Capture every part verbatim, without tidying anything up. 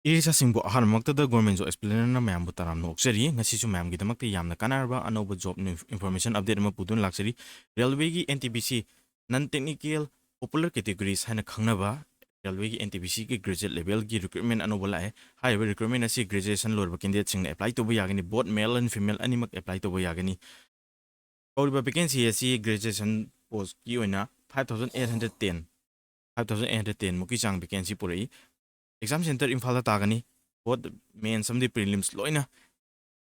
ꯏꯆꯥꯁꯤꯡꯕꯨ ꯑꯍꯥꯟꯕꯃꯛꯇꯗ Government Job Explainerꯅ ꯃꯌꯥꯝꯕꯨ ꯇꯔꯥꯝꯅ ꯑꯣꯛꯆꯔꯤ꯫ ꯉꯁꯤꯁꯨ ꯃꯌꯥꯝꯒꯤꯗꯃꯛꯇ ꯌꯥꯝꯅ ꯀꯥꯟꯅꯔꯕ ꯑꯅꯧꯕ job information update ꯑꯃ ꯄꯨꯗꯨꯅ ꯂꯥꯛꯆꯔꯤ꯫ Railwayꯒꯤ N T P C, Non Technical Popular Categories ꯍꯥꯏꯅ ꯈꯪꯅꯕ Railwayꯒꯤ N T P Cꯒꯤ graduate levelꯒꯤ recruitment ꯑꯅꯧꯕ ꯂꯥꯛꯑꯦ꯫ ꯍꯥꯏꯔꯤꯕ recruitment ꯑꯁꯤ graduation ꯂꯣꯏꯔꯕ candidateꯁꯤꯡꯅ apply ꯇꯧꯕ ꯌꯥꯒꯅꯤ꯫ Both male and female ꯑꯅꯤꯃꯛ apply ꯇꯧꯕ ꯌꯥꯒꯅꯤ꯫ ꯀꯧꯔꯤꯕ vacancy ꯑꯁꯤ graduation postꯀꯤ ꯑꯣꯏꯅ five thousand eight hundred ten, five thousand eight hundred ten ꯃꯨꯛꯀꯤ ꯆꯥꯡ vacancy ꯄꯨꯔꯛꯏ꯫ Exam center ꯏꯝꯐꯥꯜꯗ ꯇꯥꯒꯅꯤ꯫ Both mains ꯑꯃꯗꯤ prelims ꯂꯣꯏꯅ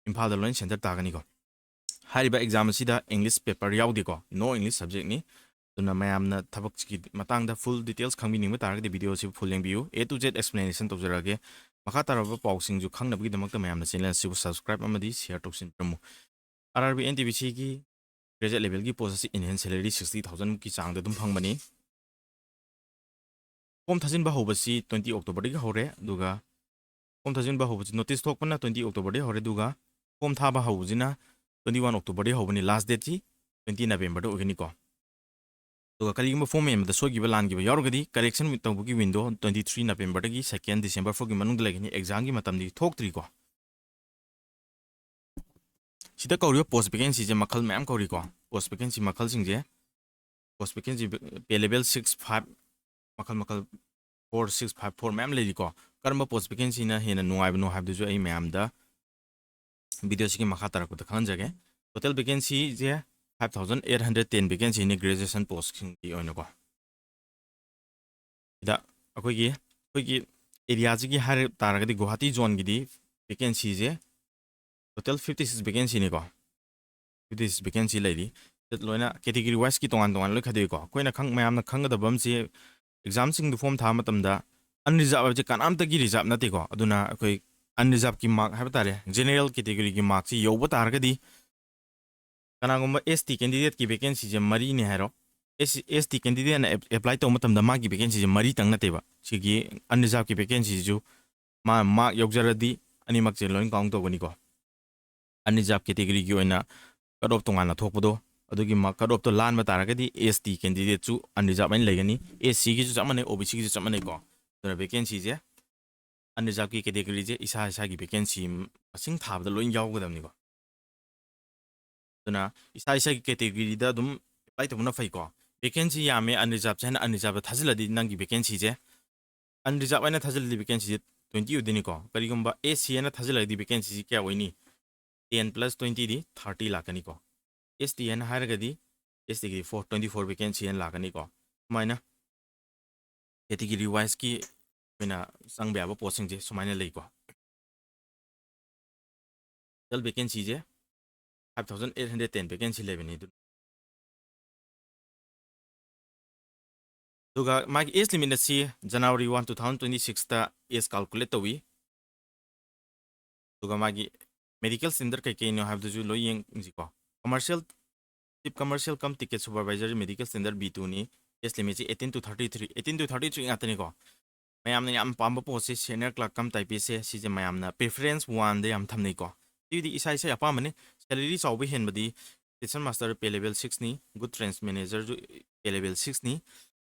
ꯏꯝꯐꯥꯜꯗ ꯂꯣꯏꯅ center ꯇꯥꯒꯅꯤꯀꯣ꯫ ꯍꯥꯏꯔꯤꯕ exam ꯑꯁꯤꯗ English paper ꯌꯥꯎꯗꯦꯀꯣ, no English subjectꯅꯤ꯫ ꯑꯗꯨꯅ ꯃꯌꯥꯝꯅ ꯊꯕꯛꯁꯤꯒꯤ ꯃꯇꯥꯡꯗ full details ꯈꯪꯕꯤꯅꯤꯡꯕ ꯇꯥꯔꯒꯗꯤ video ꯑꯁꯤ full ꯌꯦꯡꯕꯤꯌꯨ꯫ A to Z explanation ꯇꯧꯖꯔꯛꯑꯒꯦ꯫ ꯃꯈꯥ ꯇꯥꯔꯕ ꯄꯥꯎꯁꯤꯡꯁꯨ ꯈꯪꯅꯕꯒꯤꯗꯃꯛꯇ ꯃꯌꯥꯝꯅ channel ꯑꯁꯤꯕꯨ subscribe ꯑꯃꯗꯤ share ꯇꯧꯁꯤꯟꯕꯤꯔꯝꯃꯨ꯫ R R B N T P Cꯒꯤ graduate levelꯒꯤ post ꯑꯁꯤ in hand salary sixty thousandꯃꯨꯛꯀꯤ ꯆꯥꯡꯗ ꯑꯗꯨꯝ ꯐꯪꯕꯅꯤ꯫ Form ꯊꯥꯖꯤꯟꯕ ꯍꯧꯕꯁꯤ twenty Octoberꯗꯒꯤ ꯍꯧꯔꯦ, ꯑꯗꯨꯒ form ꯊꯥꯖꯤꯟꯕ ꯍꯧꯕꯁꯤ notice ꯊꯣꯛꯄꯅ twenty Octoberꯗꯒꯤ ꯍꯧꯔꯦ, ꯑꯗꯨꯒ form ꯊꯥꯕ ꯍꯧꯕꯁꯤꯅ twenty one Octoberꯗꯒꯤ ꯍꯧꯕꯅꯤ, last dateꯁꯤ twenty Novemberꯗ ꯑꯣꯏꯒꯅꯤꯀꯣ꯫ ꯑꯗꯨꯒ ꯀꯔꯤꯒꯨꯝꯕ form ꯃꯦꯟꯕꯗ ꯁꯣꯏꯈꯤꯕ ꯂꯥꯟꯈꯤꯕ ꯌꯥꯎꯔꯒꯗꯤ correction ꯇꯧꯕꯒꯤ window twenty three Novemberꯗꯒꯤ second December ꯐꯥꯎꯒꯤ ꯃꯅꯨꯡꯗ ꯂꯩꯒꯅꯤ꯫ Examꯒꯤ ꯃꯇꯝꯗꯤ ꯊꯣꯛꯇ꯭ꯔꯤꯀꯣ꯫ ꯁꯤꯗ ꯀꯧꯔꯤꯕ post vacancyꯁꯦ ꯃꯈꯜ ꯃꯌꯥꯝ ꯀꯧꯔꯤꯀꯣ꯫ Post vacancy ꯃꯈꯜꯁꯤꯡꯁꯦ, post vacancy pay level six five, ꯃꯈꯜ ꯃꯈꯜ four, six, five, four ꯃꯌꯥꯝ ꯂꯩꯔꯤꯀꯣ꯫ ꯀꯔꯝꯕ post vacancyꯅ ꯍꯦꯟꯅ ꯅꯨꯡꯉꯥꯏꯕꯅꯣ ꯍꯥꯏꯕꯗꯨꯁꯨ ꯑꯩ ꯃꯌꯥꯝꯗ videoꯁꯤꯒꯤ ꯃꯈꯥ ꯇꯥꯔꯛꯄꯗ ꯈꯪꯍꯟꯖꯒꯦ꯫ Total vacancyꯁꯦ five thousand eight hundred ten vacancyꯅꯤ graduation postꯁꯤꯡꯒꯤ ꯑꯣꯏꯅꯀꯣ꯫ ꯁꯤꯗ ꯑꯩꯈꯣꯏꯒꯤ, ꯑꯩꯈꯣꯏꯒꯤ areaꯁꯤꯒꯤ ꯍꯥꯏꯔ ꯇꯥꯔꯒꯗꯤ Guwahati zoneꯒꯤꯗꯤ vacancyꯁꯦ total fifty six vacancyꯅꯤꯀꯣ꯫ Fifty six vacancy ꯂꯩꯔꯤ꯫ ꯁꯤꯗ ꯂꯣꯏꯅ category wiseꯀꯤ ꯇꯣꯉꯥꯟ ꯇꯣꯉꯥꯟꯅ ꯂꯣꯏ ꯈꯥꯏꯗꯣꯛꯏꯀꯣ꯫ ꯑꯩꯈꯣꯏꯅ ꯈꯪ-, ꯃꯌꯥꯝꯅ ꯈꯪꯒꯗꯕ ꯑꯃꯁꯤ, examꯁꯤꯡꯗꯨ form ꯊꯥꯕ ꯃꯇꯝꯗ unreserved ꯍꯥꯏꯕꯁꯦ ꯀꯅꯥꯝꯇꯒꯤ reserved ꯅꯠꯇꯦꯀꯣ꯫ ꯑꯗꯨꯅ ꯑꯩꯈꯣꯏ unreservedꯀꯤ mark ꯍꯥꯏꯕ ꯇꯥꯔꯦ, general categoryꯒꯤ markꯁꯤ ꯌꯧꯕ ꯇꯥꯔꯒꯗꯤ, ꯀꯅꯥꯒꯨꯝꯕ S T candidateꯀꯤ vacancyꯁꯦ ꯃꯔꯤꯅꯤ ꯍꯥꯏꯔꯣ, S-, S T candidateꯅ ap-, apply ꯇꯧꯕ ꯃꯇꯝꯗ ꯃꯥꯒꯤ vacancyꯁꯦ ꯃꯔꯤꯇꯪ ꯅꯠꯇꯦꯕ, ꯁꯤꯒꯤ unreservedꯀꯤ vacancyꯁꯤꯁꯨ ꯃꯥ mark ꯌꯧꯖꯔꯗꯤ ꯑꯅꯤꯃꯛꯁꯦ ꯂꯣꯏꯅ count ꯇꯧꯒꯅꯤꯀꯣ꯫ Unreserved categoryꯒꯤ ꯑꯣꯏꯅ cut off ꯇꯣꯉꯥꯟꯅ ꯊꯣꯛꯄꯗꯣ, ꯑꯗꯨꯒꯤ mark cut offꯇꯣ ꯂꯥꯟꯕ ꯇꯥꯔꯒꯗꯤ S T candidateꯁꯨ unreserved ꯍꯥꯏꯅ ꯂꯩꯒꯅꯤ, S Cꯒꯤꯁꯨ ꯆꯞ ꯃꯥꯟꯅꯩ, O B Cꯒꯤꯁꯨ ꯆꯞ ꯃꯥꯟꯅꯩꯀꯣ꯫ ꯑꯗꯨꯅ vacancyꯁꯦ unreservedꯀꯤ categoryꯁꯦ ꯏꯁꯥ ꯏꯁꯥꯒꯤ vacancy ꯃꯁꯤꯡ ꯊꯥꯕꯗ ꯂꯣꯏ ꯌꯥꯎꯒꯗꯕꯅꯤꯀꯣ꯫ ꯑꯗꯨꯅ ꯏꯁꯥ ꯏꯁꯥꯒꯤ categoryꯗ ꯑꯗꯨꯝ apply ꯇꯧꯕꯅ ꯐꯩꯀꯣ꯫ Vacancy ꯌꯥꯝꯃꯦ, unreservedꯁꯦ ꯍꯥꯏꯅ unreservedꯇ ꯊꯥꯖꯤꯜꯂꯗꯤ ꯅꯪꯒꯤ vacancyꯁꯦ, unreserved ꯍꯥꯏꯅ ꯊꯥꯖꯤꯜꯂꯗꯤ vacancyꯁꯦ twenty ꯑꯣꯏꯗꯣꯏꯅꯤꯀꯣ꯫ ꯀꯔꯤꯒꯨꯝꯕ SC ꯍꯥꯏꯅ ꯊꯥꯖꯤꯜꯂꯒꯗꯤ vacancyꯁꯤ ꯀꯌꯥ ꯑꯣꯏꯅꯤ? Ten plus twentyꯗꯤ thirty ꯂꯥꯛꯀꯅꯤꯀꯣ꯫ ST ꯍꯥꯏꯅ ꯍꯥꯏꯔꯒꯗꯤ STꯒꯤꯗꯤ four, twenty four vacancy ꯍꯥꯏꯅ ꯂꯥꯛꯀꯅꯤꯀꯣ꯫ ꯁꯨꯃꯥꯏꯅ category wiseꯀꯤ ꯑꯩꯈꯣꯏꯅ ꯆꯪꯕ ꯌꯥꯕ postꯁꯤꯡꯁꯦ ꯁꯨꯃꯥꯏꯅ ꯂꯩꯀꯣ꯫ Total vacancyꯁꯦ five thousand eight hundred ten vacancy ꯂꯩꯕꯅꯤ꯫ ꯑꯗꯨ ꯑꯗꯨꯒ ꯃꯥꯒꯤ age limit ꯑꯁꯤ January one, two thousand twenty sixꯇ age calculate ꯇꯧꯏ꯫ ꯑꯗꯨꯒ ꯃꯥꯒꯤ medical standard ꯀꯩꯀꯩꯅꯣ ꯍꯥꯏꯕꯗꯨꯁꯨ ꯂꯣꯏ ꯌꯦꯡꯁꯤꯀꯣ꯫ Commercial, Chief Commercial cum Ticket Supervisor medical standard B twoꯅꯤ꯫ Age limitꯁꯤ eighteen to thirty three, eighteen to thirty three ꯉꯥꯛꯇꯅꯤꯀꯣ꯫ ꯃꯌꯥꯝꯅ ꯌꯥꯝ ꯄꯥꯝꯕ postꯁꯤ senior clerk cum typistꯁꯦ, ꯁꯤꯁꯦ ꯃꯌꯥꯝꯅ preference oneꯗ ꯌꯥꯝ ꯊꯝꯅꯩꯀꯣ꯫ ꯁꯤꯗꯤ ꯏꯁꯥ ꯏꯁꯥꯒꯤ ꯑꯄꯥꯝꯕꯅꯤ꯫ Salary ꯆꯥꯎꯕ ꯍꯦꯟꯕꯗꯤ station master pay level sixꯅꯤ, goods transport managerꯁꯨ pay level sixꯅꯤ꯫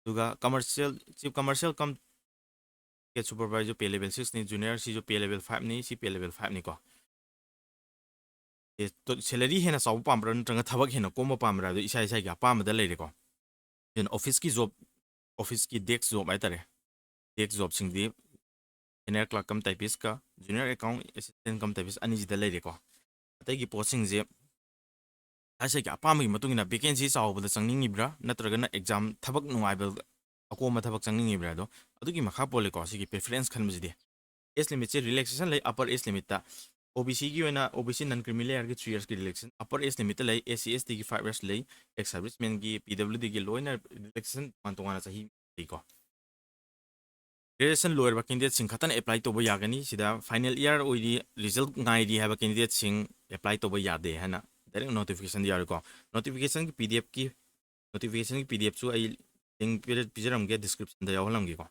ꯑꯗꯨꯒ commercial, Chief Commercial cum Ticket Supervisor pay level sixꯅꯤ, junior ꯁꯤꯁꯨ pay level fiveꯅꯤ, ꯁꯤ pay level fiveꯅꯤꯀꯣ꯫ ꯑꯦ, ꯇꯣ-, salary ꯍꯦꯟꯅ ꯆꯥꯎꯕ ꯄꯥꯝꯕ꯭ꯔꯥ ꯅꯠꯇ꯭ꯔꯒ ꯊꯕꯛ ꯍꯦꯟꯅ ꯀꯣꯝꯕ ꯄꯥꯝꯕ꯭ꯔꯥ ꯍꯥꯏꯕꯗꯣ ꯏꯁꯥ ꯏꯁꯥꯒꯤ ꯑꯄꯥꯝꯕꯗ ꯂꯩꯔꯦꯀꯣ꯫ ꯑꯗꯨꯅ officeꯀꯤ job, officeꯀꯤ desk job ꯍꯥꯏꯇꯥꯔꯦ, desk jobꯁꯤꯡꯗꯤ senior clerk cum typistꯀ junior account assistant cum typist ꯑꯅꯤꯁꯤꯗ ꯂꯩꯔꯦꯀꯣ꯫ ꯑꯇꯩꯒꯤ postꯁꯤꯡꯁꯦ ꯏꯁꯥ ꯏꯁꯥꯒꯤ ꯑꯄꯥꯝꯕꯒꯤ ꯃꯇꯨꯡ ꯏꯟꯅ vacancy ꯆꯥꯎꯕꯗ ꯆꯪꯅꯤꯡꯉꯤꯕ꯭ꯔꯥ ꯅꯠꯇ꯭ꯔꯒꯅ exam ꯊꯕꯛ ꯅꯨꯡꯉꯥꯏꯕ ꯑꯀꯣꯝꯕ ꯊꯕꯛ ꯆꯪꯅꯤꯡꯉꯤꯕ꯭ꯔꯥ ꯑꯗꯣ ꯑꯗꯨꯒꯤ ꯃꯈꯥ ꯄꯣꯜꯂꯦꯀꯣ ꯁꯤꯒꯤ preference ꯈꯟꯕꯁꯤꯗꯤ꯫ Age limitꯁꯦ relaxation ꯂꯩ upper age limitꯇ꯫ OBCꯒꯤ ꯑꯣꯏꯅ OBC non creamy layerꯒꯤ three yearsꯀꯤ relaxation upper age limitꯇ ꯂꯩ, SC STꯒꯤ five years ꯂꯩ, ex servicemanꯒꯤ PWDꯒꯤ ꯂꯣꯏꯅ relaxation ꯇꯣꯉꯥꯟ ꯇꯣꯉꯥꯟꯅ ꯆꯍꯤ ꯂꯩꯀꯣ꯫ Graduation ꯂꯣꯏꯔꯕ candidateꯁꯤꯡ ꯈꯛꯇꯅ apply ꯇꯧꯕ ꯌꯥꯒꯅꯤ꯫ ꯁꯤꯗ final year ꯑꯣꯏꯔꯤ, result ꯉꯥꯏꯔꯤ ꯍꯥꯏꯕ candidateꯁꯤꯡ apply ꯇꯧꯕ ꯌꯥꯗꯦ ꯍꯥꯏꯅ direct notificationꯗ ꯌꯥꯎꯔꯦꯀꯣ꯫ Notificationꯒꯤ PDFꯀꯤ, notificationꯒꯤ PDFꯁꯨ ꯑꯩ link ꯄꯤꯔ-, ꯄꯤꯖꯔꯝꯒꯦ, descriptionꯗ ꯌꯥꯎꯍꯜꯂꯝꯒꯦꯀꯣ꯫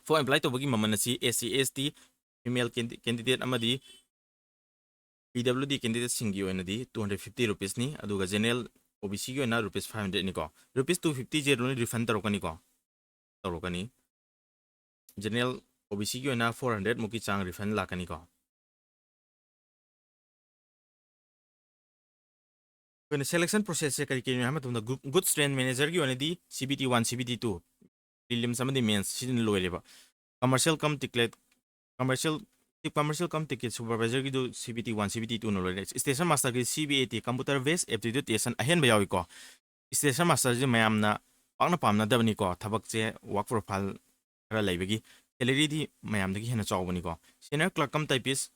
Form apply ꯇꯧꯕꯒꯤ ꯃꯃꯜ ꯑꯁꯤ SC ST female candi-, candidate ꯑꯃꯗꯤ PWD candidateꯁꯤꯡꯒꯤ ꯑꯣꯏꯅꯗꯤ two hundred fifty rupeesꯅꯤ, ꯑꯗꯨꯒ general OBCꯒꯤ ꯑꯣꯏꯅ rupees five hundredꯅꯤꯀꯣ꯫ Rupees two fiftyꯁꯦ ꯂꯣꯏꯅ refund ꯇꯧꯔꯛꯀꯅꯤꯀꯣ, ꯇꯧꯔꯛꯀꯅꯤ꯫ General ꯑꯣ ꯕꯤ ꯁꯤꯒꯤ ꯑꯣꯏꯅ ꯐꯣꯔ ꯍꯟꯗ꯭ꯔꯦꯗ ꯃꯨꯛꯀꯤ ꯆꯥꯡ ꯔꯤꯐꯟ ꯂꯥꯛꯀꯅꯤꯀꯣ꯫ ꯑꯩꯈꯣꯏꯅ ꯁꯦꯂꯦꯛꯁꯟ ꯄ꯭ꯔꯣꯁꯦꯁꯁꯦ ꯀꯔꯤ ꯀꯔꯤꯅꯣ ꯍꯥꯏꯕ ꯃꯇꯝꯗ, ꯒ꯭ꯔꯨꯞ ꯒꯨꯗ ꯁ꯭ꯇꯦꯟ ꯃꯦꯅꯦꯖꯔꯒꯤ ꯑꯣꯏꯅꯗꯤ C B T one, C B T two, prelims ꯑꯃꯗꯤ ꯃꯦꯟꯁ ꯁꯤꯅ ꯂꯣꯏꯔꯦꯕ꯫ Commercial cum ticket, commercial, chief commercial cum ticket ꯁꯨꯄꯔꯚꯥꯏꯖꯔꯒꯤꯗꯨ C B T one, C B T ꯇꯨꯅ ꯂꯣꯏꯔꯦ꯫ ꯁ꯭ꯇꯦꯁꯟ ꯃꯥꯁꯇꯔꯒꯤ C B A T, computer base aptitude test ꯑꯍꯦꯟꯕ ꯌꯥꯎꯏꯀꯣ꯫ Station ꯃꯥꯁꯇꯔꯁꯦ ꯃꯌꯥꯝꯅ ꯄꯥꯛꯅ ꯄꯥꯝꯅꯗꯕꯅꯤꯀꯣ, ꯊꯕꯛꯁꯦ ꯋꯥꯔꯛ ꯄ꯭ꯔꯣꯐꯥꯏꯜ ꯈꯔ ꯂꯩꯕꯒꯤ꯫ ꯁꯦꯂꯔꯤꯗꯤ ꯃꯌꯥꯝꯗꯒꯤ ꯍꯦꯟꯅ ꯆꯥꯎꯕꯅꯤꯀꯣ꯫ ꯁꯦꯅꯤꯌꯔ ꯀ꯭ꯂꯥꯔꯛ ꯀꯝ ꯇꯥꯏꯄꯤꯁ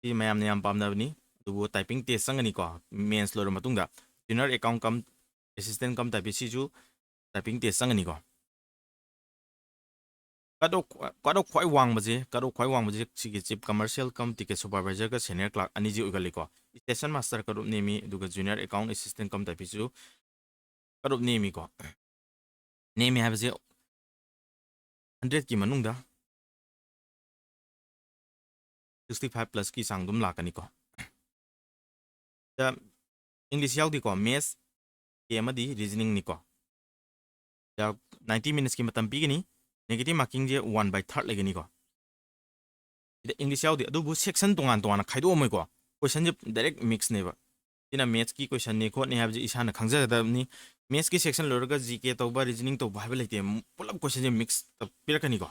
ꯁꯤ ꯃꯌꯥꯝꯅ ꯌꯥꯝ ꯄꯥꯝꯅꯕꯅꯤ, ꯑꯗꯨꯕꯨ ꯇꯥꯏꯄꯤꯡ ꯇꯦꯁ ꯆꯪꯒꯅꯤꯀꯣ꯫ ꯃꯦꯟꯁ ꯂꯣꯏꯔ ꯃꯇꯨꯡꯗ junior account cum assistant cum typist ꯁꯤꯁꯨ ꯇꯥꯏꯄꯤꯡ ꯇꯦꯁ ꯆꯪꯒꯅꯤꯀꯣ꯫ ꯀꯠ ꯑꯣꯐ, ꯀꯠ ꯑꯣꯐ ꯈ꯭ꯋꯥꯏ ꯋꯥꯡꯕꯁꯦ, ꯀꯠ ꯑꯣꯐ ꯈ꯭ꯋꯥꯏ ꯋꯥꯡꯕꯁꯦ ꯁꯤꯒꯤ ꯆꯤꯐ ꯀꯃꯔꯁꯤꯌꯦꯜ ꯀꯝ ꯇꯤꯀꯦꯠ ꯁꯨꯄꯔꯚꯥꯏꯖꯔꯒ ꯁꯦꯅꯤꯌꯔ ꯀ꯭ꯂꯥꯔꯛ ꯑꯅꯤꯁꯤ ꯑꯣꯏꯒꯜꯂꯤꯀꯣ꯫ ꯁ꯭ꯇꯦꯁꯟ ꯃꯥꯁꯇꯔ ꯀꯠ ꯑꯣꯐ ꯅꯦꯝꯃꯤ, ꯑꯗꯨꯒ ꯖꯨꯅꯤꯌꯔ ꯑꯦꯀꯥꯎꯟ ꯑꯦꯁꯤꯁꯇꯦꯟ ꯀꯝ ꯇꯥꯏꯄꯤꯁꯁꯨ ꯀꯠ ꯑꯣꯐ ꯅꯦꯝꯃꯤꯀꯣ꯫ ꯅꯦꯝꯃꯤ ꯍꯥꯏꯕꯁꯦ ꯍꯟꯗ꯭ꯔꯦꯗꯀꯤ ꯃꯅꯨꯡꯗ ꯁꯤꯛꯁꯇꯤ ꯐꯥꯏꯚ ꯄ꯭ꯂꯁꯀꯤ ꯆꯥꯡ ꯑꯗꯨꯝ ꯂꯥꯛꯀꯅꯤꯀꯣ꯫ ꯗ ꯏꯪꯂꯤꯁ ꯌꯥꯎꯗꯦꯀꯣ, ꯃꯦꯠꯁ, ꯀꯦ ꯑꯃꯗꯤ ꯔꯤꯖꯅꯤꯡꯅꯤꯀꯣ꯫ ꯗ ꯅꯥꯏꯟꯇꯤ ꯃꯤꯅꯤꯠꯁꯀꯤ ꯃꯇꯝ ꯄꯤꯒꯅꯤ, ꯅꯦꯒꯦꯇꯤꯚ ꯃꯥꯔꯀꯤꯡꯁꯦ ꯋꯥꯟ ꯕꯥꯏ ꯊꯥꯔꯠ ꯂꯩꯒꯅꯤꯀꯣ꯫ ꯁꯤꯗ ꯏꯪꯂꯤꯁ ꯌꯥꯎꯗꯦ, ꯑꯗꯨꯕꯨ ꯁꯦꯛꯁꯟ ꯇꯣꯉꯥꯟ ꯇꯣꯉꯥꯟꯅ ꯈꯥꯏꯗꯣꯛꯑꯝꯃꯣꯏꯀꯣ꯫ ꯀꯣꯏꯁꯟꯁꯦ ꯗꯥꯏꯔꯦꯛ ꯃꯤꯛꯁꯅꯦꯕ꯫ ꯁꯤꯅ ꯃꯦꯠꯁꯀꯤ ꯀꯣꯏꯁꯟꯅꯤ ꯈꯣꯠꯅꯤ ꯍꯥꯏꯕꯁꯦ ꯏꯁꯥꯅ ꯈꯪꯖꯒꯗꯕꯅꯤ꯫ ꯃꯦꯠꯁꯀꯤ ꯁꯦꯛꯁꯟ ꯂꯣꯏꯔꯒ ꯖꯤ ꯀꯦ ꯇꯧꯕ, ꯔꯤꯖꯅꯤꯡ ꯇꯧꯕ ꯍꯥꯏꯕ ꯂꯩꯇꯦ꯫ ꯄꯨꯂꯞ ꯀꯣꯏꯁꯟꯁꯦ ꯃꯤꯛꯁ ꯄꯤꯔꯛꯀꯅꯤꯀꯣ꯫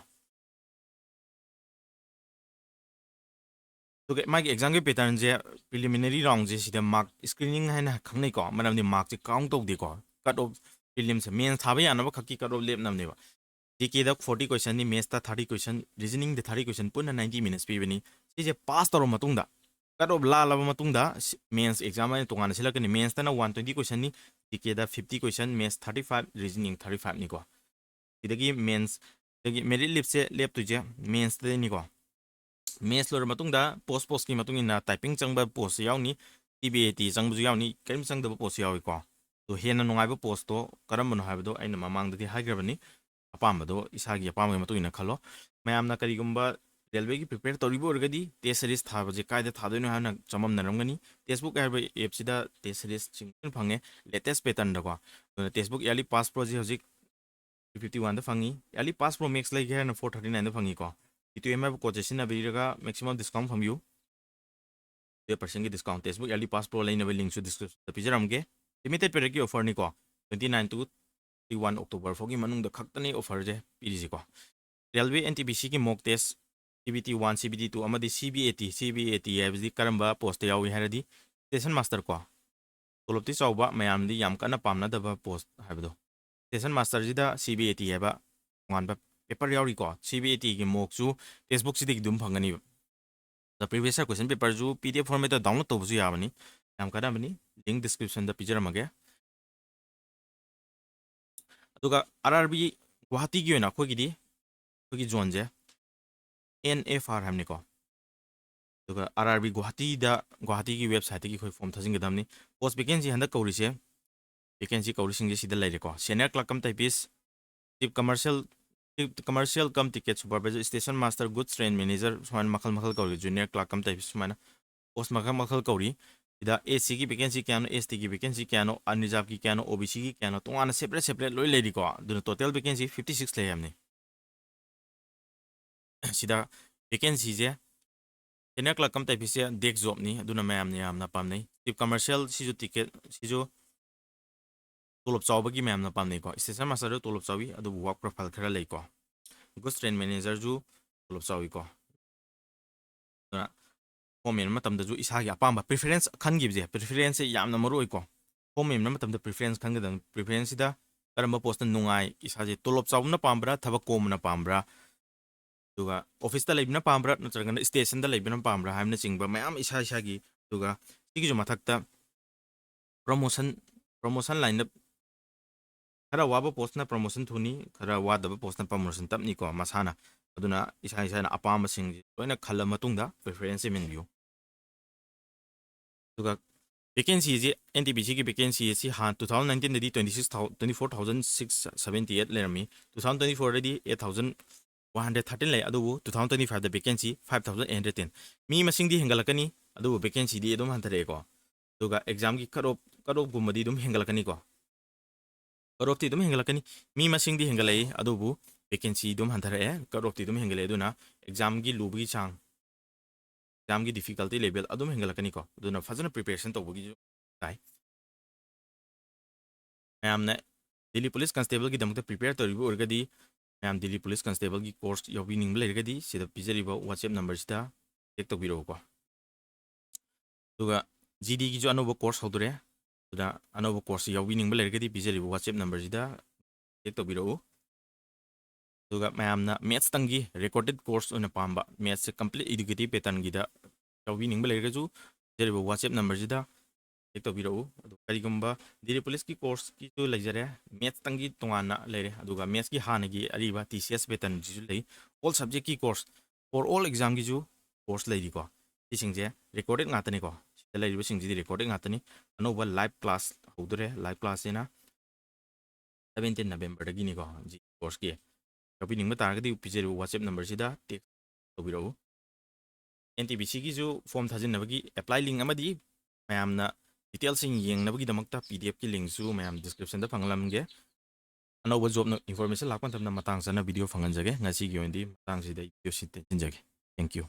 ꯑꯗꯨꯒ ꯃꯥꯒꯤ ꯑꯦꯛꯖꯥꯝꯒꯤ ꯄꯦꯇꯔꯟꯁꯦ, ꯄ꯭ꯔꯤꯂꯤꯃꯤꯅꯔꯤ ꯔꯥꯎꯟꯁꯦ ꯁꯤꯗ ꯃꯥꯔꯛ ꯁ꯭ꯀ꯭ꯔꯤꯅꯤꯡ ꯍꯥꯏꯅ ꯈꯪꯅꯩꯀꯣ, ꯃꯔꯝꯗꯤ ꯃꯥꯔꯛꯁꯦ ꯀꯥꯎꯟ ꯇꯧꯗꯦꯀꯣ꯫ ꯀꯠ ꯑꯣꯐ ꯄ꯭ꯔꯤꯂꯤꯝꯁꯦ, ꯃꯦꯟꯁ ꯊꯥꯕ ꯌꯥꯅꯕ ꯈꯛꯀꯤ ꯀꯠ ꯑꯣꯐ ꯂꯦꯞꯅꯕꯅꯦꯕ꯫ ꯖꯤ ꯀꯦꯗ ꯐꯣꯔꯇꯤ ꯀꯣꯏꯁꯟꯅꯤ, ꯃꯦꯠꯁꯇ ꯊꯥꯔꯇꯤ ꯀꯣꯏꯁꯟ, ꯔꯤꯖꯅꯤꯡꯗ ꯊꯥꯔꯇꯤ ꯀꯣꯏꯁꯟ, ꯄꯨꯟꯅ ꯅꯥꯏꯟꯇꯤ ꯃꯤꯅꯠꯁ ꯄꯤꯕꯅꯤ꯫ ꯁꯤꯁꯦ ꯄꯥꯁ ꯇꯧꯔꯕ ꯃꯇꯨꯡꯗ, ꯀꯠ ꯑꯣꯐ ꯂꯥꯜꯂꯕ ꯃꯇꯨꯡꯗ, ꯃꯦꯟꯁ ꯑꯦꯛꯖꯥꯝ ꯍꯥꯏꯅ ꯇꯣꯉꯥꯟꯅ ꯁꯤꯜꯂꯛꯀꯅꯤ꯫ ꯃꯦꯟꯁꯇꯅ ꯋꯥꯟ ꯇ꯭ꯋꯦꯟꯇꯤ ꯀꯣꯏꯁꯟꯅꯤ, ꯖꯤ ꯀꯦꯗ ꯐꯤꯐꯇꯤ ꯀꯣꯏꯁꯟ, ꯃꯦꯠꯁ ꯊꯥꯔꯇꯤ ꯐꯥꯏꯚ, ꯔꯤꯖꯅꯤꯡ ꯊꯥꯔꯇꯤ ꯐꯥꯏꯚꯅꯤꯀꯣ꯫ ꯁꯤꯗꯒꯤ ꯃꯦꯟꯁ, ꯁꯤꯗꯒꯤ ꯃꯦꯔꯤꯠ ꯂꯤꯁꯁꯦ ꯂꯦꯞꯇꯣꯏꯁꯦ ꯃꯦꯟꯁꯇꯅꯤꯀꯣ꯫ ꯃꯦꯟꯁ ꯂꯣꯏꯔ ꯃꯇꯨꯡꯗ ꯄꯣꯁ ꯄꯣꯁꯀꯤ ꯃꯇꯨꯡ ꯏꯟꯅ ꯇꯥꯏꯄꯤꯡ ꯆꯪꯕ ꯄꯣꯁꯁꯨ ꯌꯥꯎꯅꯤ, ꯇꯤ ꯕꯤ ꯑꯦ ꯇꯤ ꯆꯪꯕꯁꯨ ꯌꯥꯎꯅꯤ, ꯀꯔꯤꯝ ꯆꯪꯗꯕ ꯄꯣꯁꯁꯨ ꯌꯥꯎꯏꯀꯣ꯫ ꯑꯗꯣ ꯍꯦꯟꯅ ꯅꯨꯡꯉꯥꯏꯕ ꯄꯣꯁꯇꯣ ꯀꯔꯝꯕꯅꯣ ꯍꯥꯏꯕꯗꯣ ꯑꯩꯅ ꯃꯃꯥꯡꯗꯗꯤ ꯍꯥꯏꯈ꯭ꯔꯕꯅꯤ꯫ ꯑꯄꯥꯝꯕꯗꯣ ꯏꯁꯥꯒꯤ ꯑꯄꯥꯝꯕꯒꯤ ꯃꯇꯨꯡ ꯏꯟꯅ ꯈꯜꯂꯣ꯫ ꯃꯌꯥꯝꯅ ꯀꯔꯤꯒꯨꯝꯕ ꯔꯦꯜꯋꯦꯒꯤ ꯄ꯭ꯔꯤꯄꯦꯌꯔ ꯇꯧꯔꯤꯕ ꯑꯣꯏꯔꯒꯗꯤ ꯇꯦꯁ ꯁꯦꯔꯤꯁ ꯊꯥꯕꯁꯦ ꯀꯥꯏꯗ ꯊꯥꯗꯣꯏꯅꯣ ꯍꯥꯏꯅ ꯆꯃꯝꯅꯔꯝꯒꯅꯤ꯫ ꯇꯦꯛꯁꯕꯨꯛ ꯍꯥꯏꯔꯤꯕ ꯑꯦꯞꯁꯤꯗ ꯇꯦꯁ ꯁꯦꯔꯤꯁꯁꯤꯡ ꯂꯣꯏꯅ ꯐꯪꯉꯦ, ꯂꯦꯇꯦꯁ ꯄꯦꯇꯔꯟꯗꯀꯣ꯫ ꯑꯗꯨꯅ ꯇꯦꯛꯁꯕꯨꯛ ꯏꯌꯥꯔꯂꯤ ꯄꯥꯁ ꯄ꯭ꯔꯣꯁꯦ ꯍꯧꯖꯤꯛ ꯊ꯭ꯔꯤ ꯐꯤꯐꯇꯤ ꯋꯥꯟꯗ ꯐꯪꯉꯤ꯫ ꯏꯌꯥꯔꯂꯤ ꯄꯥꯁ ꯄ꯭ꯔꯣ ꯃꯦꯛꯁ ꯂꯩꯒꯦ ꯍꯥꯏꯔꯅ ꯐꯣꯔ ꯊꯥꯔꯇꯤ ꯅꯥꯏꯟꯗ ꯐꯪꯉꯤꯀꯣ꯫ ꯇꯤ ꯇꯨ ꯑꯦꯝ ꯍꯥꯏꯕ code ꯁꯦ ꯁꯤꯖꯤꯟꯅꯕꯤꯔꯒ maximum discount ꯐꯪꯕꯤꯌꯨ꯫ twelve percent ꯒꯤ discount, textbook yearly pass pro ꯂꯩꯅꯕ link ꯁꯨ description ꯗ ꯄꯤꯖꯔꯝꯒꯦ꯫ Limited period ꯀꯤ offer ꯅꯤꯀꯣ, twenty nine to thirty one October ꯐꯥꯎꯒꯤ ꯃꯅꯨꯡꯗ ꯈꯛꯇꯅꯤ offer ꯁꯦ ꯄꯤꯔꯤꯁꯤꯀꯣ꯫ Railway N T P C ꯒꯤ mock test, C B T one, C B T two ꯑꯃꯗꯤ C B A T, C B A T ꯍꯥꯏꯕꯁꯤ ꯀꯔꯝꯕ post ꯇ ꯌꯥꯎꯏ ꯍꯥꯏꯔꯗꯤ station master ꯀꯣ, ꯇꯣꯂꯣꯞꯇꯤ ꯆꯥꯎꯕ, ꯃꯌꯥꯝꯗꯤ ꯌꯥꯝ ꯀꯟꯅ ꯄꯥꯝꯅꯗꯕ post ꯍꯥꯏꯕꯗꯣ꯫ Station master ꯁꯤꯗ C B A T ꯍꯥꯏꯕ ꯇꯣꯉꯥꯟꯕ paper ꯌꯥꯎꯔꯤꯀꯣ꯫ C B A T ꯒꯤ mock ꯁꯨ textbook ꯁꯤꯗꯒꯤ ꯑꯗꯨꯝ ꯐꯪꯒꯅꯤꯕ꯫ ꯑꯗ previous year question paper ꯁꯨ P D F format ꯇ download ꯇꯧꯕꯁꯨ ꯌꯥꯕꯅꯤ꯫ ꯌꯥꯝ ꯀꯥꯟꯅꯕꯅꯤ꯫ Link description ꯗ ꯄꯤꯖꯔꯝꯃꯒꯦ꯫ ꯑꯗꯨꯒ R R B ꯒꯨꯋꯥꯍꯥꯇꯤꯒꯤ ꯑꯣꯏꯅ ꯑꯩꯈꯣꯏꯒꯤꯗꯤ, ꯑꯩꯈꯣꯏꯒꯤ zone ꯁꯦ N F R ꯍꯥꯏꯕꯅꯤꯀꯣ꯫ ꯑꯗꯨꯒ R R B ꯒꯨꯋꯥꯍꯥꯇꯤꯗ, ꯒꯨꯋꯥꯍꯥꯇꯤꯒꯤ website ꯇꯒꯤ ꯑꯩꯈꯣꯏ form ꯊꯥꯖꯤꯟꯒꯗꯕꯅꯤ꯫ Post vacancy ꯍꯟꯗꯛ ꯀꯧꯔꯤꯁꯦ, vacancy ꯀꯧꯔꯤꯁꯤꯡꯁꯦ ꯁꯤꯗ ꯂꯩꯔꯦꯀꯣ꯫ Senior clerk cum typist, chief commercial, chief commercial cum ticket supervisor, station master, goods train manager, ꯁꯨꯃꯥꯏꯅ ꯃꯈꯜ ꯃꯈꯜ ꯀꯧꯔꯤ꯫ Junior clerk cum typist ꯁꯨꯃꯥꯏꯅ post ꯃꯈꯜ ꯃꯈꯜ ꯀꯧꯔꯤ꯫ ꯁꯤꯗ S C ꯒꯤ vacancy ꯀꯌꯥꯅꯣ, S T ꯒꯤ vacancy ꯀꯌꯥꯅꯣ, unreserved ꯀꯤ ꯀꯌꯥꯅꯣ, O B C ꯒꯤ ꯀꯌꯥꯅꯣ, ꯇꯣꯉꯥꯟꯅ separate separate ꯂꯣꯏ ꯂꯩꯔꯤꯀꯣ꯫ ꯑꯗꯨꯅ total vacancy fifty six ꯂꯩ ꯍꯥꯏꯕꯅꯤ꯫ ꯁꯤꯗ vacancy ꯁꯦ senior clerk cum typist ꯁꯦ desk job ꯅꯤ, ꯑꯗꯨꯅ ꯃꯌꯥꯝꯅ ꯌꯥꯝꯅ ꯄꯥꯝꯅꯩ꯫ Chief commercial ꯁꯤꯁꯨ ticket, ꯁꯤꯁꯨ ꯇꯣꯂꯣꯞ ꯆꯥꯎꯕꯒꯤ ꯃꯌꯥꯝꯅ ꯄꯥꯝꯅꯩꯀꯣ꯫ Station master ꯁꯨ ꯇꯣꯂꯣꯞ ꯆꯥꯎꯏ, ꯑꯗꯨꯕꯨ work profile ꯈꯔ ꯂꯩꯀꯣ꯫ Goods train manager ꯁꯨ ꯇꯣꯂꯣꯞ ꯆꯥꯎꯏꯀꯣ꯫ ꯑꯗꯨꯅ form ꯃꯦꯟꯕ ꯃꯇꯝꯗꯁꯨ ꯏꯁꯥꯒꯤ ꯑꯄꯥꯝꯕ preference ꯈꯟꯈꯤꯕꯁꯦ, preference ꯁꯦ ꯌꯥꯝꯅ ꯃꯔꯨ ꯑꯣꯏꯀꯣ꯫ Form ꯃꯦꯟꯕ ꯃꯇꯝꯗ preference ꯈꯟꯒꯗꯕꯅꯤ꯫ Preference ꯁꯤꯗ ꯀꯔꯝꯕ post ꯅ ꯅꯨꯡꯉꯥꯏ, ꯏꯁꯥꯁꯦ ꯇꯣꯂꯣꯞ ꯆꯥꯎꯕꯅ ꯄꯥꯝꯕ꯭ꯔꯥ, ꯊꯕꯛ ꯀꯣꯝꯕꯅ ꯄꯥꯝꯕ꯭ꯔꯥ, ꯑꯗꯨꯒ office ꯇ ꯂꯩꯕꯅ ꯄꯥꯝꯕ꯭ꯔꯥ ꯅꯠꯇ꯭ꯔꯒꯅ station ꯗ ꯂꯩꯕꯅ ꯄꯥꯝꯕ꯭ꯔꯥ ꯍꯥꯏꯕꯅꯆꯤꯡꯕ ꯃꯌꯥꯝ ꯏꯁꯥ ꯏꯁꯥꯒꯤ꯫ ꯑꯗꯨꯒ ꯁꯤꯒꯤꯁꯨ ꯃꯊꯛꯇ promotion, promotion line ꯗ ꯈꯔ ꯋꯥꯕ post ꯅ promotion ꯊꯨꯅꯤ, ꯈꯔ ꯋꯥꯗꯕ post ꯅ promotion ꯇꯞꯅꯤꯀꯣ ꯃꯁꯥꯅ꯫ ꯑꯗꯨꯅ ꯏꯁꯥ ꯏꯁꯥꯅ ꯑꯄꯥꯝꯕꯁꯤꯡꯁꯤ ꯂꯣꯏꯅ ꯈꯜꯂ ꯃꯇꯨꯡꯗ preference ꯁꯦ ꯃꯦꯟꯕꯤꯌꯨ꯫ ꯑꯗꯨꯒ vacancy ꯁꯤ, N T P C ꯒꯤ vacancy ꯑꯁꯤ ꯍꯥꯟꯅ two thousand nineteen ꯗꯗꯤ twenty six thousand, twenty four thousand six seventy eight ꯂꯩꯔꯝꯃꯤ꯫ Two thousand twenty four ꯗꯗꯤ eight thousand one hundred thirteen ꯂꯩ, ꯑꯗꯨꯕꯨ two thousand twenty five ꯗ vacancy five thousand eight hundred ten꯫ ꯃꯤ ꯃꯁꯤꯡꯗꯤ ꯍꯦꯟꯒꯠꯂꯛꯀꯅꯤ, ꯑꯗꯨꯕꯨ vacancy ꯗꯤ ꯑꯗꯨꯝ ꯍꯟꯊꯔꯛꯑꯦꯀꯣ꯫ ꯑꯗꯨꯒ exam ꯒꯤ cut off, cut off ꯀꯨꯝꯕꯗꯤ ꯑꯗꯨꯝ ꯍꯦꯟꯒꯠꯂꯛꯀꯅꯤꯀꯣ꯫ Cut off ꯇꯤ ꯑꯗꯨꯝ ꯍꯦꯟꯒꯠꯂꯛꯀꯅꯤ꯫ ꯃꯤ ꯃꯁꯤꯡꯗꯤ ꯍꯦꯟꯒꯠꯂꯛꯏ, ꯑꯗꯨꯕꯨ vacancy ꯑꯗꯨꯝ ꯍꯟꯊꯔꯛꯑꯦ, cut off ꯇꯤ ꯑꯗꯨꯝ ꯍꯦꯟꯒꯠꯂꯛꯑꯦ꯫ ꯑꯗꯨꯅ exam ꯒꯤ ꯂꯨꯕꯒꯤ ꯆꯥꯡ, exam ꯒꯤ difficulty level ꯑꯗꯨꯝ ꯍꯦꯟꯒꯠꯂꯛꯀꯅꯤꯀꯣ꯫ ꯑꯗꯨꯅ ꯐꯖꯅ preparation ꯇꯧꯕꯒꯤꯁꯨ ꯇꯥꯏ꯫ ꯃꯌꯥꯝꯅ Delhi Police Constable ꯒꯤꯗꯃꯛꯇ prepare ꯇꯧꯔꯤꯕ ꯑꯣꯏꯔꯒꯗꯤ, ꯃꯌꯥꯝ Delhi Police Constable ꯒꯤ course ꯌꯥꯎꯕꯤꯅꯤꯡꯕ ꯂꯩꯔꯒꯗꯤ, ꯁꯤꯗ ꯄꯤꯖꯔꯤꯕ WhatsApp number ꯁꯤꯗ contact ꯇꯧꯕꯤꯔꯛꯎꯀꯣ꯫ ꯑꯗꯨꯒ G D ꯒꯤꯁꯨ ꯑꯅꯧꯕ course ꯍꯧꯗꯣꯔꯦ꯫ ꯑꯗꯨꯅ ꯑꯅꯧꯕ course ꯌꯥꯎꯕꯤꯅꯤꯡꯕ ꯂꯩꯔꯒꯗꯤ ꯄꯤꯖꯔꯤꯕ WhatsApp number ꯁꯤꯗ contact ꯇꯧꯕꯤꯔꯛꯎ꯫ ꯑꯗꯨꯒ ꯃꯌꯥꯝꯅ maths ꯇꯪꯒꯤ recorded course ꯑꯣꯏꯅ ꯄꯥꯝꯕ, maths ꯁꯦ complete executive pattern ꯒꯤꯗ ꯌꯥꯎꯕꯤꯅꯤꯡꯕ ꯂꯩꯔꯒꯁꯨ ꯄꯤꯖꯔꯤꯕ WhatsApp number ꯁꯤꯗ contact ꯇꯧꯕꯤꯔꯛꯎ꯫ ꯑꯗꯨ ꯀꯔꯤꯒꯨꯝꯕ Delhi Police ꯀꯤ course ꯀꯤꯁꯨ ꯂꯩꯖꯔꯦ, maths ꯇꯪꯒꯤ ꯇꯣꯉꯥꯟꯅ ꯂꯩꯔꯦ, ꯑꯗꯨꯒ maths ꯀꯤ ꯍꯥꯟꯅꯒꯤ ꯑꯔꯤꯕ T C S pattern ꯁꯤꯁꯨ ꯂꯩ, all subject ꯀꯤ course, for all exam ꯒꯤꯁꯨ course ꯂꯩꯔꯤꯀꯣ꯫ ꯁꯤꯁꯤꯡꯁꯦ recorded ꯉꯥꯛꯇꯅꯤꯀꯣ꯫ ꯁꯤꯗ ꯂꯩꯔꯤꯕꯁꯤꯡꯁꯤꯗꯤ recorded ꯉꯥꯛꯇꯅꯤ꯫ ꯑꯅꯧꯕ live class ꯍꯧꯗꯣꯔꯦ꯫ Live class ꯁꯤꯅ seventeen November ꯗꯒꯤꯅꯤꯀꯣ꯫ G D course ꯀꯤ ꯌꯥꯎꯕꯤꯅꯤꯡꯕ ꯇꯥꯔꯒꯗꯤ ꯄꯤꯖꯔꯤꯕ WhatsApp number ꯁꯤꯗ text ꯇꯧꯕꯤꯔꯛꯎ꯫ N T P C ꯒꯤꯁꯨ form ꯊꯥꯖꯤꯟꯅꯕꯒꯤ apply link ꯑꯃꯗꯤ ꯃꯌꯥꯝꯅ details ꯁꯤꯡ ꯌꯦꯡꯅꯕꯒꯤꯗꯃꯛꯇ P D F ꯀꯤ link ꯁꯨ ꯃꯌꯥꯝ description ꯗ ꯐꯪꯍꯜꯂꯝꯒꯦ꯫ ꯑꯅꯧꯕ job ꯅ information ꯂꯥꯛꯄ ꯃꯇꯝꯗ ꯃꯇꯥꯡ ꯆꯥꯅ video ꯐꯪꯍꯟꯖꯒꯦ꯫ ꯉꯁꯤꯒꯤ ꯑꯣꯏꯅꯗꯤ ꯃꯇꯥꯡꯁꯤꯗ ꯑꯩ video ꯁꯤ ꯇꯦꯟꯁꯤꯟꯖꯒꯦ꯫ Thank you꯫